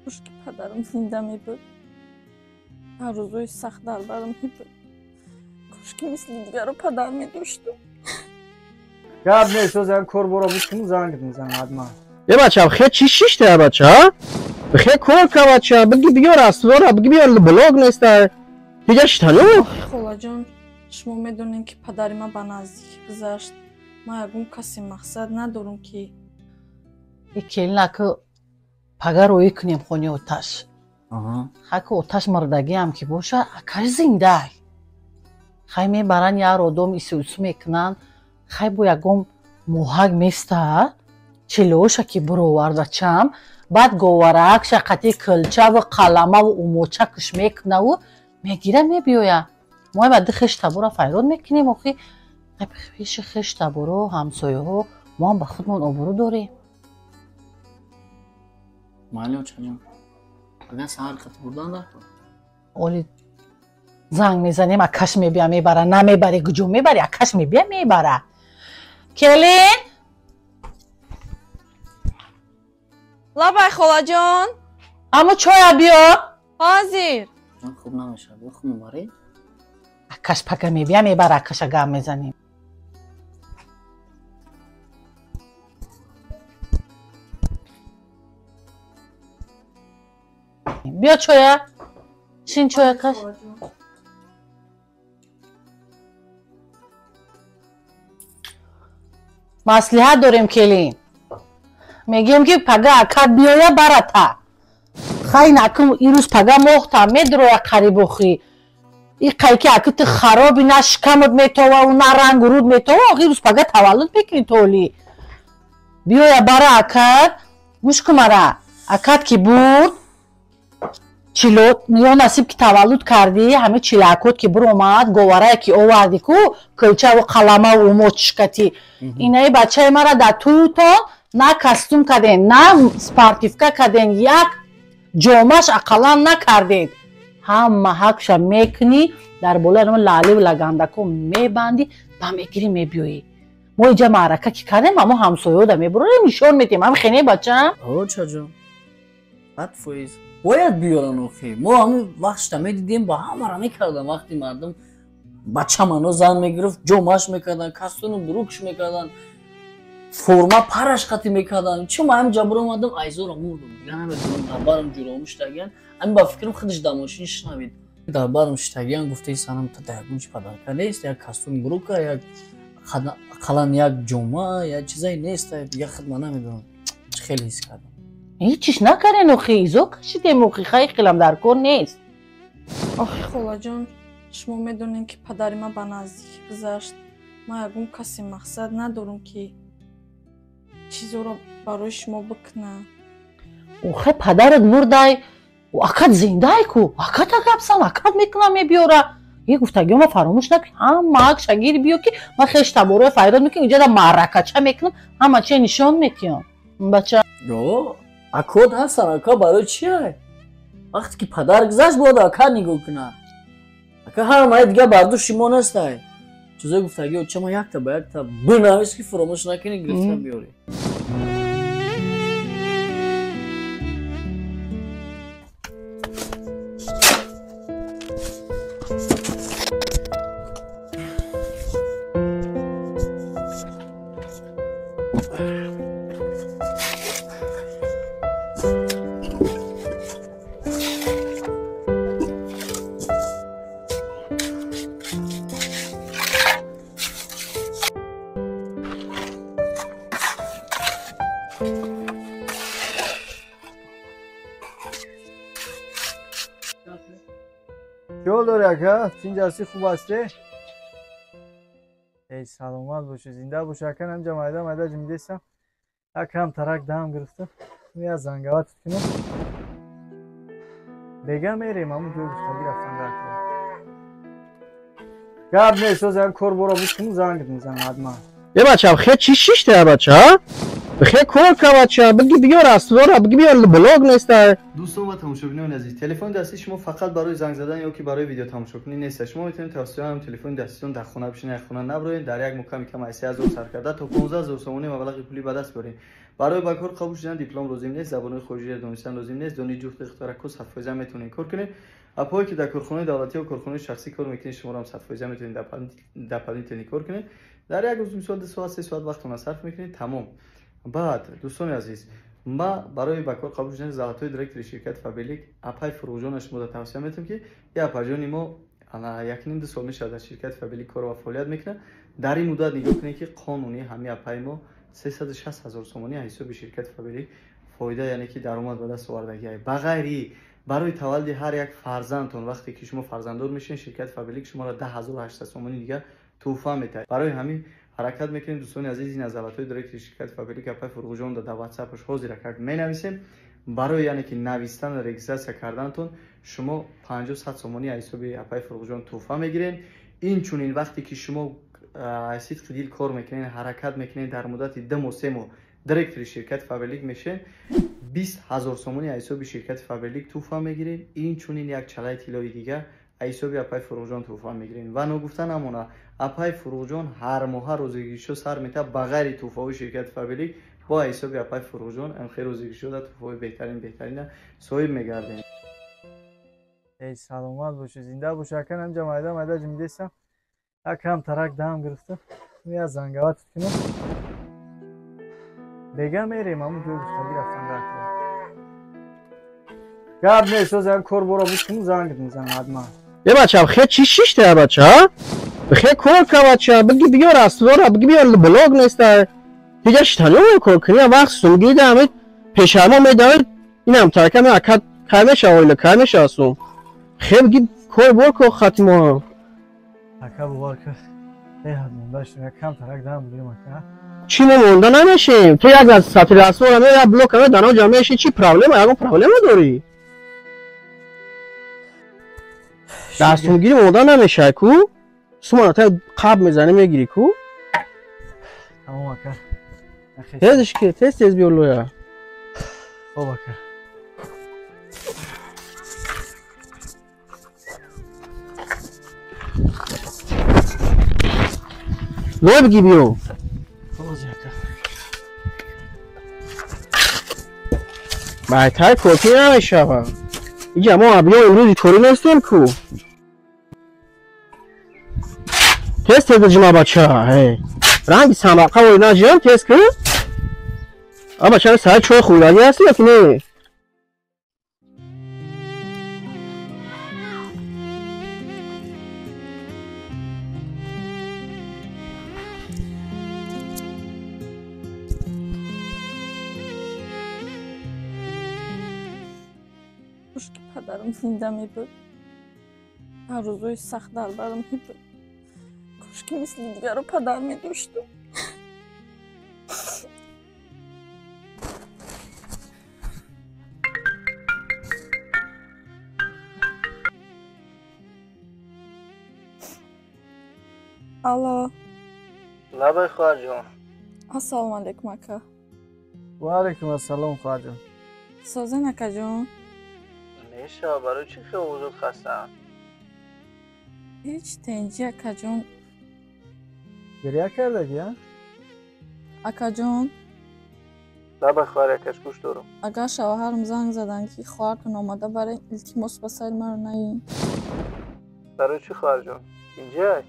Кошки падарам зинда мебуд. Ҳар рӯзои сахт дар барам мебуд. Кошки мисли дигаро падар медоштум. Гап нест, ҳозир кор бора бикунам, занг мезанам ҳатман. Е бача, хе чӣ шишта бача? Хе кор ка бача, биги биёр асвора, биги биёр блог неста. Дига шитану? Холаҷон, шумо медонед ки падари ман ба наздикӣ гузашт. Ман ягон касе мақсад надорам ки и келинаку пага роӣ кунем хони оташ. Хаку оташ мурдагиам ки боша, акаш зиндай. Хай мебаранд яр одом исусу мекунанд, хай бо ягон моҳак места, чилоша ки буроварда чам, баъд говаракша қати килчаву қаламаву умочакш мекунаву мегира мебиёя. Мо баъди хештабора файрод мекунем, охи пеши хештаборо ҳамсояҳо мо ҳам ба худмон обрӯ дорем. Майли очаҷон, агар саҳар қати бурдан даркор. Оли занг мезанем, акаш мебия мебара, намебаре куҷо мебаре, акаш мебия мебара. Келин? Лабай холаҷон. Амо чоя биё. Ҳозир. Ҷон хуб намешавад, биё хуб мебарӣ? Акаш пага мебия мебара, акаша гап мезанем. Биё чоя. Шин чоя каш. Маслиҳат дорем келин. Мегӯем ки пага акат биёя барата. Хай накун ирӯз пага моҳта медроя қарибохӣ. И қайки аки ту хароби на шикамат метоваву на рангу руд метова, охи ирӯз пага таваллуд мекунӣ толи. Биёя бара акат, гӯш кун мара. Акат ки бурд, чило ё насиб ки таваллуд кардӣ, ҳамин чилакот ки буромад, говарае ки овардӣ ку, кӯлчаву қаламаву умочишкатӣ. Инаи бачаи мара дар тӯтон на костюм кардем, на спортивка кардем, як ҷомаш ақаллан накардед. Ҳама ҳақша мекунӣ, дар болои лаъливу лагандако мебандӣ, ба мегирӣ мебиёӣ. Мо иҷа маърака ки кардем, амо ҳамсоёда мебурорем, нишон медиҳем. Ҳам хене бача? Очаҷон, 100% бояд биёран охи. Мо ҳамин вақтшта медидем, ба ҳамара мекардан. Вақти мардум бачамано зан мегирифт, ҷомаш мекардан, костюму брукш мекардан, форма параш қатӣ мекардан. Чӣ ма ҳамин ҷабр омадам, айзора мурдум. Дига намедонам, дар барам ҷуромӣ шитагиян. Ҳамин ба фикрам худаш дар мошин шунавид. Дар барам шитагиян гуфтаи санам та ягон чи падарка нест, як костюм брука, як ақаллан як ҷома, як чизае нест. Дига худ ма намедонам чӣ хеле ҳис кардам. Ҳечиш накардем охи, изо кашидем охи, хай хелам дар кор нест. Охи холаҷон, шумо медонед ки падари ман ба наздикӣ гузашт. Ман ягон касе мақсад надорам ки чизоро барои шумо бикунам. Охе падарат мурдай, акат зиндай ку, аката гап зан, акат мекунам мебиёра. Е гуфтагиё ма фаромӯш накун, ҳама ак шагир биё ки ман хештаборои файрод мекунам, инҷа да маъракача мекунам, ҳама чие нишон метиҳам. Бача. Ё, акот ҳастан, ака барои чия? Вақте ки падар гузашт, бояд ака нигоҳ кунад. Ака ҳамаи дига бар дӯши мо нестай. Чизое гуфтагиё ча ма якта ба якта бинавис ки фаромӯш накунӣ, гирифта биёрӣ. Чӣ дорӣ ака? Тинҷ ҳастӣ, хуб ҳастӣ? Эй саломат бошӣ, зинда бошӣ ака. Ҳамҷа майда майда ҷимидестам, якам тарак дам гирифта, я зангаватат кунам. Бега мерем, ҳамун ҷой гуфтагӣ рафтан дар кор. Гап нест, ҳозир ҳам кор бора бикунам, занг мезанам ҳатман. Е бача, хе чӣ шишта бача? Хе кор ка бача, биги биёр асвора, биги биёр блог неста. Дӯстон ва тамошобинони азиз, телефони дастии шумо фақат барои занг задан ё ки барои видеотамошокунӣ нест. Шумо метавонед тавассути ҳам телефони даститон дар хона бишинед, як хона наброед, дар як моҳ ками кам аз 3000 сар карда то 15000 сомонӣ маблағи пулӣ ба даст биёред. Барои ба кор қабул шудан диплом лозим нест, забонҳои хориҷиро донистан лозим нест, донишҷӯ духтарако 100% метавонед кор кунед. Апое ки дар корхонаи давлатӣ ё корхонаи шахсӣ кор мекунед, шуморо ҳам 100% метавонед дополнительно кор кунед. Дар як рӯз мисол 2 соат 3 соат вақтона сарф мекунед, тамом. Баъд дӯстони азиз, ма барои ба кор қабул шудани заҳматҳои директори ширкати Фаберлик апай Фурӯғҷона шуморо тавсия метавам, ки я апаҷони мо 1.5-2 сол мешавад дар ширкати Фаберлик кор ва фаъолият мекунад. Дар ин муддат нигоҳ кунед, ки қонунӣ ҳамин апаи мо 360 000 сомонӣ аз ҳисоби ширкати Фаберлик фоида, яъне ки даромад ба даст овардагиай. Ба ғайри барои таваллуди ҳар як фарзандтон, вақте ки шумо фарзанддор мешавед, ширкати Фаберлик шуморо 10800 сомонӣ дигар тӯҳфа метаҳад. Барои ҳамин ҳаракат мекунем дӯстони азиз, ин аз заҳматҳои директори ширкати Фаберлик апай Фурӯғҷон дар WhatsApp-аш ҳозир как менависем. Барои яъне ки навистан ва регистратсия кардантон шумо 50-100 сомонӣ аз ҳисоби апай Фурӯғҷон тӯҳфа мегиред. Инчунин вақте ки шумо аз сидқи дил кор мекунед, ҳаракат мекунед, дар муддати 2 моҳ 3 моҳ директори ширкати Фаберлик мешавед, 20 000 сомонӣ аз ҳисоби ширкати Фаберлик тӯҳфа мегиред. Инчунин як чалаи тиллои дигар аз ҳисоби апай Фурӯғҷон тӯҳфа мегиред. Ва ногуфта намона, апай Фурӯғҷон ҳар моҳа розигишо сар метавад ба ғайри тӯҳфаҳои ширкати Фаберлик бо ҳисоби апай Фурӯғҷон амхел розигишо да тӯҳфаҳои беҳтарин беҳтарина соҳиб мегардем. Эй саломат бошед, зинда бошед. Акан ҳамҷа майда майда ҷимидесам, якам тарак дам гирифта я зангаватат кунам, бега мерем ҳамун ҷой гуфтагӣ рафтан дар кор. Гап нест, ҳозир ҳам кор бора буд кунам, зангат мезанам ҳатман. Е бача, хе чӣ шишта бача? Хе кор ка бача, биги биёр асвора, биги биёр блог неста. Дига шитанё кор кунӣ, вақт сумгида ҳамин пешармо медавед, инам тарка ме акад кай меша оила, кай меша сум. Хе биги кор бор ко хатимо. Ака бовар кар, беҳад монда шудем, якам тарак дам бигирем ака. Чӣ мо монда намешем? Ту як аз сатри асвора ме, як блок ме, дар он ҷо меши, чӣ проблема? Ягон проблема дорӣ? Дар сумгирӣ монда намешай ку? Сумана та қаб мезанӣ мегирӣ ку? Тамом ака. Тезш ки, тез тез биё лоя. Хоб ака. Лоя биги биё. Ҳозир ака. Байтар кофӣ намешава. Иҷа мо абиё имрӯзи корӣ нестем ку. Тез тез биҷима бача. Ранги самақа вой наҷиям тез ку? А бача сари чой хӯрдагӣ ҳастӣ ё ки не? Кош ки падарам зинда мебуд, ҳар рӯзҳои сахт дар барам мебуд. Кош ки мисли дигаро падар медоштам. Алло. Лабай хоҳарҷон. Ассалому алайкум ака. Ва алайкум ассалом хоҳарҷон. Созен акаҷон? Мешава, барои чӣ хеле узур хастаам? Ҳеҷ, тенҷи акаҷон. Гиря кардагӣ, а? Акаҷон. Лабай хоҳар, якаш гӯш дорам. Агар шавҳарам занг заданд, ки хоҳартон омада, барои илтимос ба сари маро наёед. Барои чӣ хоҳарҷон? Инҷай?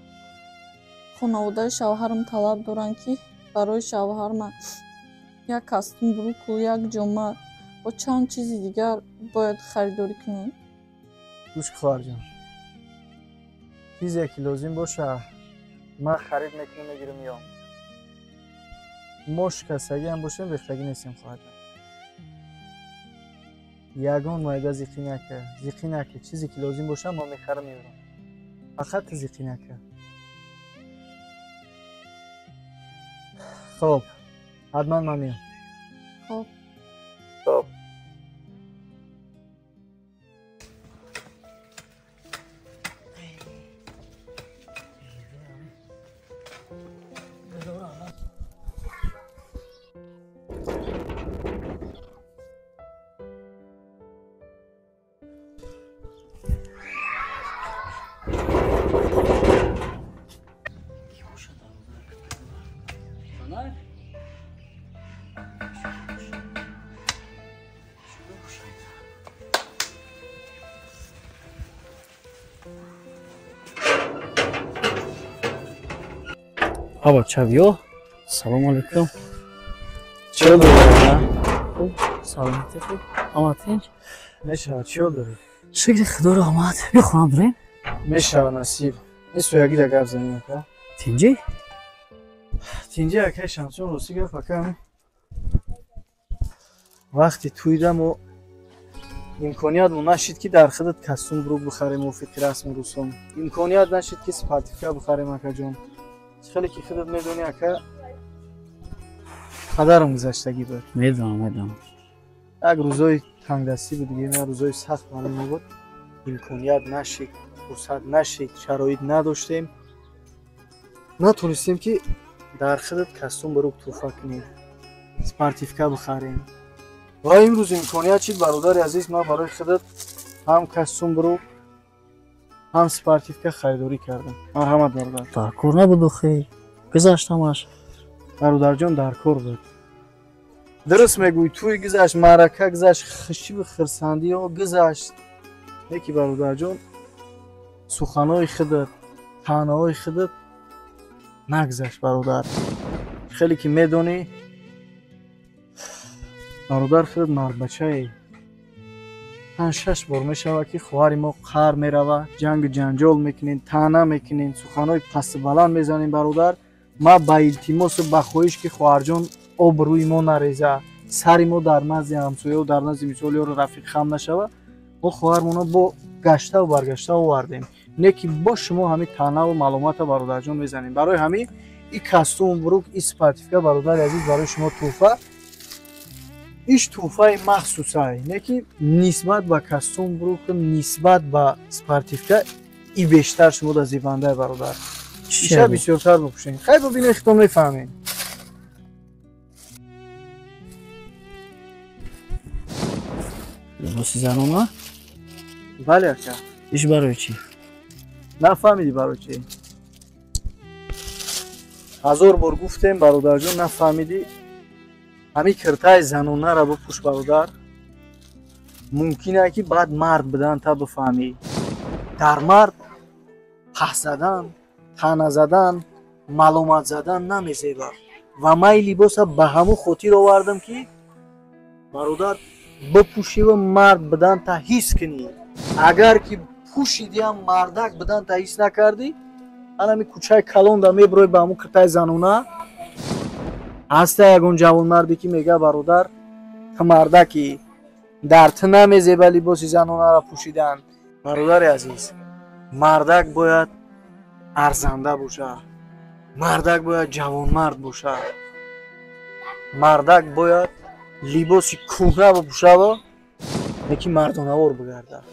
Хонаводаи шавҳарам талаб доранд, ки барои шавҳарма як костюм бруку, як ҷома ва чанд чизи дигар бояд харидорӣ кунем. Гӯш хоҳарҷон, чизе ки лозим боша ман харид мекунам, мегирам меом. Мо шикастагиам бошем, рехтагӣ нестем хоҳарҷон. Ягон майда зиқӣ нака, зиқӣ нака. Чизе ки лозим боша ман мехарам меорам. Фақат зиқӣ нака. Хоб, ҳатман ман меом. Хоб. Хоб. Бача биё. Салом алейкум. Чӣ дорӣ? Хуб, саломатӣ хуб. Ҳама тинҷ? Мешавад, чӣ дорӣ? Шукри Худо раҳмат. Биё хонам дорем? Мешавад насиб. Ин суягида гап занем ака. Тинҷӣ? Тинҷӣ акай Шамсун, рости гап ака. Вақти тӯйда мо имкониятмо нашид ки дар худат костюм брук бихарем мувофиқи расму русум. Имконият нашид ки спортивка бихарем акаҷон. Хеле ки худат медонӣ ака, падарам гузаштагӣ буд. Медонам. Як рӯзои тангдастӣ буд, дигем як рӯзои сахт барои мо буд. Имконият нашид, фурсат нашид, шароит надоштем. Натонистем ки дар худат костюм брук тӯҳфа кунем, спортивка бихарем. Ва имрӯз имконият шид, бародари азиз, ман барои худат ҳам костюм брук, ҳам спортивка харидорӣ кардам. Марҳамат бародар. Дар кор набуд охи. Гузашт ҳамаш. Бародарҷон, дар кор буд. Дуруст мегӯӣ, тӯй гузашт, маърака гузашт, хушиву хирсандиҳо гузашт. Леки бародарҷон, суханҳои худат, таънаҳои худат нагузашт бародар. Хеле ки медонӣ бародар, худат мардбачае. 5-6 бор мешавад ки хоҳари мо қаҳр мерава, ҷангу ҷанҷол мекунем, таъна мекунем, суханҳои пасту баланд мезанем бародар. Ман ба илтимосу ба хоҳиш ки хоҳарҷон обрӯи мо нареза, сари мо дар назди ҳамсояу дар назди мисол ёру рафиқ хам нашава, мо хоҳармонро бо гаштаву баргашта овардем. Не ки бо шумо ҳамин таънаву маълумота бародарҷон мезанем. Барои ҳамин и костюм брук, и спортивка бародари азиз барои шумо тӯҳфа. Иш тӯҳфаи махсусай, не ки нисбат ба костюм брук, нисбат ба спортивка и бештар шумо да зебандай бародар. Иша бисёртар бипӯшем. Хай бибинед, худтон мефаҳмед. Либоси занона? Бале ака. Иш барои чӣ? Нафаҳмидӣ барои чӣ? 1000 бор гуфтем бародарҷон, нафаҳмидӣ. Ҳамин киртаи занонара бипӯш бародар. Мумкин ае ки баъд мард будан та бифаҳмӣ. Дар мард паҳ задан, таъна задан, маломат задан намезебад. Ва ман ин либоса ба ҳамун хотир овардам ки бародар бипӯшиву мард будан та ҳис кунӣ. Агар ки пӯшидиам мардак будан та ҳис накардӣ, анами кӯчаи калонда мебурой ба ҳамун киртаи занона. Ҳаста ягон ҷавонмарде ки мега бародар, ту мардакӣ, дар ту намезеба либоси занонара пӯшидан. Бародари азиз, мардак бояд арзанда бошад, мардак бояд ҷавонмард бошад, мардак бояд либоси кӯҳна бипӯшад, лекин мардонавор бигардад.